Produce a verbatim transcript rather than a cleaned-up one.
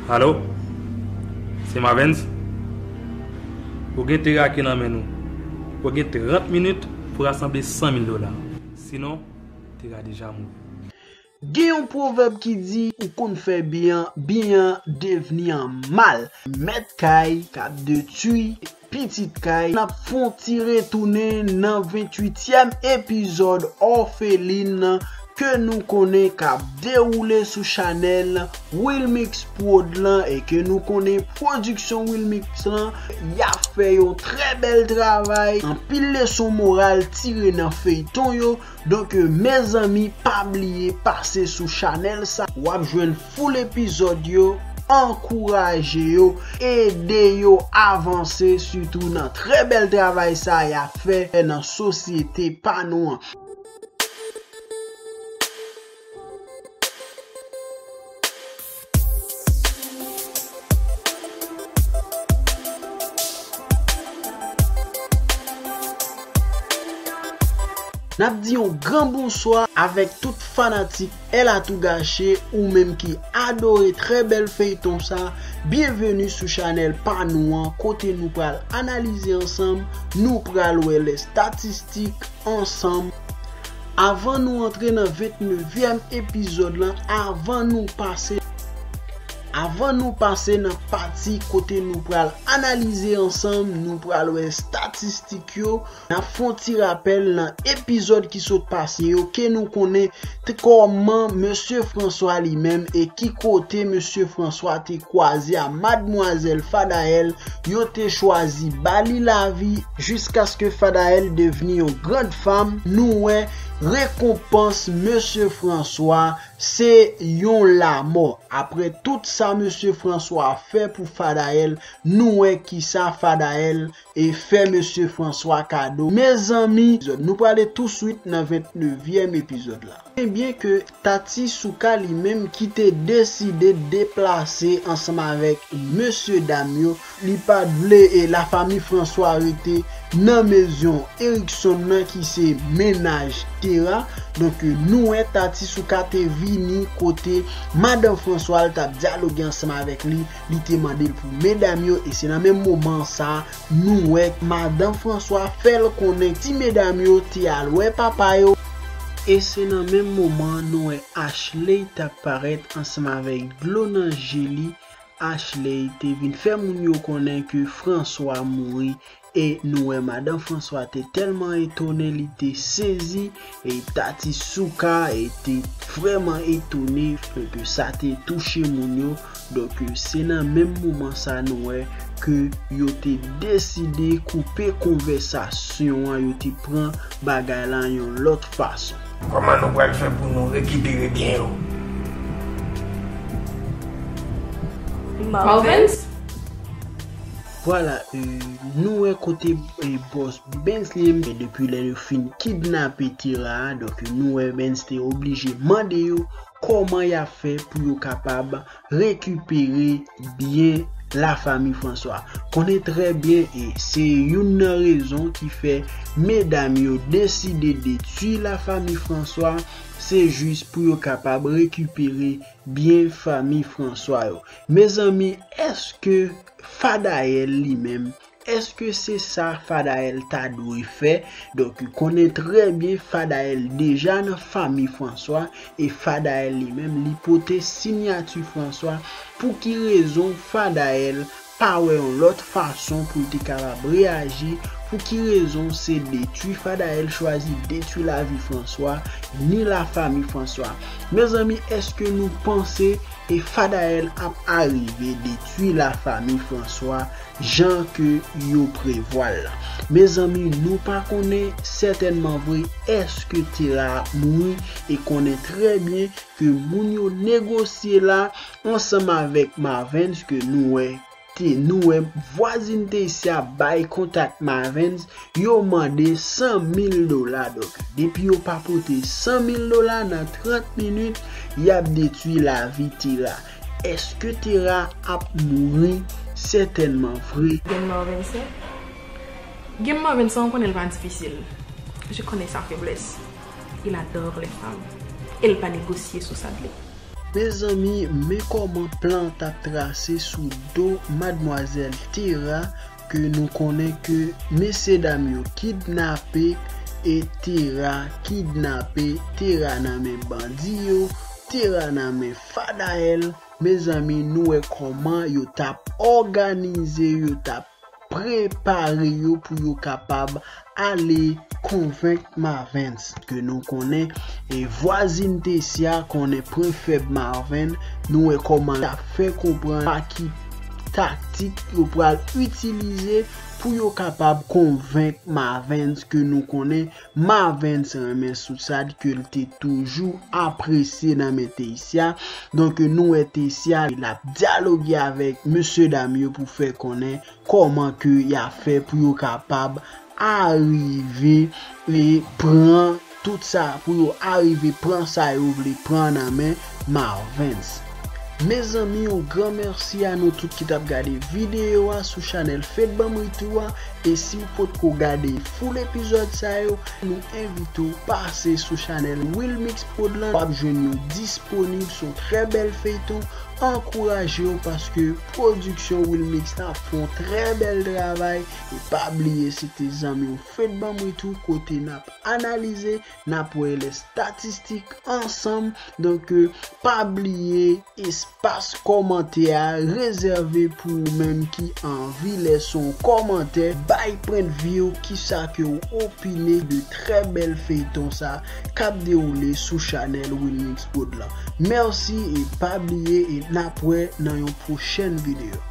Alo? Se Mavens? Ou gen Tera ki nan men nou. Ou gen trant minit pou rasanble san mil dola. Sinon, Tera deja mouri. Gen yon pwovèb ki di, ou konn fè byen an, byen an devni an mal. Mèt kay k ap detwi pitit kay. N ap fè yon ti retounen nan venntuityèm epizòd Òfelin ke nou konnen k ap dewoule sou chanèl Wilmix Prod lan e ke nou konnen pwodiksyon Wilmix lan, y ap fè yon trè bèl travay. Anpil leson moral tire nan feyton yo. Donk, mezanmi, pa bliye pase sou chanèl sa. W ap jwenn full epizòd yo, ankouraje yo, ede yo avanse, sitou nan trè bèl travay sa y ap fè nan sosyete pa nou an. N ap di yon gran bonswa avèk tout fanatik El Atou Gache, ou menm ki adore trè bèl feyton sa. Byenveni sou chanèl pa nou an, kote nou pral analize ansanm, nou pral wè lè statistik ansanm. Avan nou antre nan vennnevyèm epizòd lan, avan nou pase, avan nou pase nan pati kote nou pral analize ansanm, nou pral wè statistik yo, n ap fè yon ti rapèl nan epizòd ki sot pase yo, ke nou konnen t-, kòman Mesye Franswa li menm e ki kote Mesye Franswa te kwaze a Madmwazèl Fadael, yo te chwazi ba li lavi jiskaske Fadael devni yon grand fam. Nou wè rekonpans Mesye Franswa se yon lamò. Apre tout sa Mesye Franswa fè pou Fadael, nou wè kisa Fadael e fè Mesye Franswa kado. Mezanmi, nou prale touswit nan vennnevyèm epizòd la. Ebyen ke Tati Souka li menm ki te deside deplase ansanm avèk mesye dam yo, li pa t vle e lafanmi Franswa rete nan mezyon Erikson nan ki se mennaj Tera. Donk, nou wè Tati Souka te vini kote madanm Franswa, l t ap dyaloge ansanm avèk li, li te mande l pou medam yo, e se nan menm moman sa a, nou wè madanm Franswa fè l konnen ti medam yo te al wè papa yo. E se nan menm moman, nou wè Ashley t ap parèt ansanm avèk dlo nan je li. Ashley te vin fè moun yo konnen ke Franswa mouri, e nou wè madanm Franswa te tèlman etone, li te sezi, e Tati Souka, e te vrèman etone, ke sa te touche moun yo. Donk, se nan menm moman sa nou wè ke yo te deside koupe konvèsasyon an, yo te pran bagay la yon lòt fason. Kòman nou pral fè pou nou rekipere byen yo? Marvens? Vwala, e, nou wè kote, e, bòs Benz li menm, e depi lè yo fin kidnape Tera a, donk nou wè Benz te oblije mande yo kòman y ap fè pou yo kapab rekipere byen lafanmi Franswa. Konnen trè byen, e se youn nan rezon ki fè medam yo deside detwi lafanmi Franswa, se jis pou yo kapab rekipere byen fanmi Franswa yo. Mezanmi, èske Fadael li menm, èske se sa Fadael ta dwe fè? Donk, konnen trè byen Fadael deja nan fanmi Franswa, e Fadael li menm, li pote siyati Franswa. Pou ki rezon Fadael pa wè yon lòt fason pou l te kapab reyaji? Pou ki rezon se detwi Fadael chwazi detwi lavi Franswa, ni lafanmi Franswa? Mezanmi, èske nou panse e Fadael ap arive detwi lafanmi Franswa jan ke yo prevwa l la? Mezanmi, nou pa konnen sètènman vre èske Tera ap mouri, e konnen trè byen ke moun yo negosye la ansanm avèk Marvens, ke nou wè te, nou wè vwazin te isi a bay kontak Marvens, yo mande san mil dola. Donk, depi yo pa pote san mil dola nan trant minit, y ap detwi lavi Tera. Èske Tera ap mouri? Sètènman vre. Gen Marvens la? Gen Marvens la, ou konnen l pa difisil. Je connais sa faiblesse. Il adore les femmes. E l pa negosye sou sa l vle. Mezanmi, men kòman plan t ap trase sou do madmwazèl Tera, ke nou konnen ke mesye dam yo kidnape e Tera kidnape, Tera nan men bandi yo, Tera nan men Fadael. Mezanmi, nou wè kòman yo t ap òganize, yo t ap prepare yo pou yo kapab ale konvenk Marvens. Ke nou konnen, e vwazin Tesya konnen pwen fèb Marvens. Nou wè kòman l ap fè konprann pa ki taktik yo pral itilize pou yo kapab konvenk Marvens, ke nou konnen Marvens renmen Southside, ke l te toujou apresye nan men Tesya. Donk, nou wè Tesya, l ap dyaloge avèk mesye dam yo pou fè konnen kòman ke y a fè pou yo kapab arive e pran tout sa, pou yo arive pran sa yo vle pran nan men Marvens. Mezanmi, yon gran mèsi a nou tout ki t ap gade videyo a sou chanèl Fed Banm Ri Tou a. E si w potko gade full epizòd sa yo, nou envite w pase sou chanèl Wilmix Prod lan. W ap jwenn yo disponib, se yon trè bèl feyton. Ankouraje yo, paske pwodiksyon Wilmix t ap fè yon trè bèl travay. E pa bliye, se te zanmi w Fed Banm Ri Tou, kote n ap analize, n ap wè lè statistik ansanm. Donk, euh, pa bliye espas kòmantè a rezève pou ou menm ki anvi lèse yon kòmantè, bay pwendvi w, kisa ke w opine de trè bèl feyton sa k ap dewoule sou chanèl Wilmix Prod lan. Mèsi e pa bliye e n ap wè nan yon pwochèn videyo.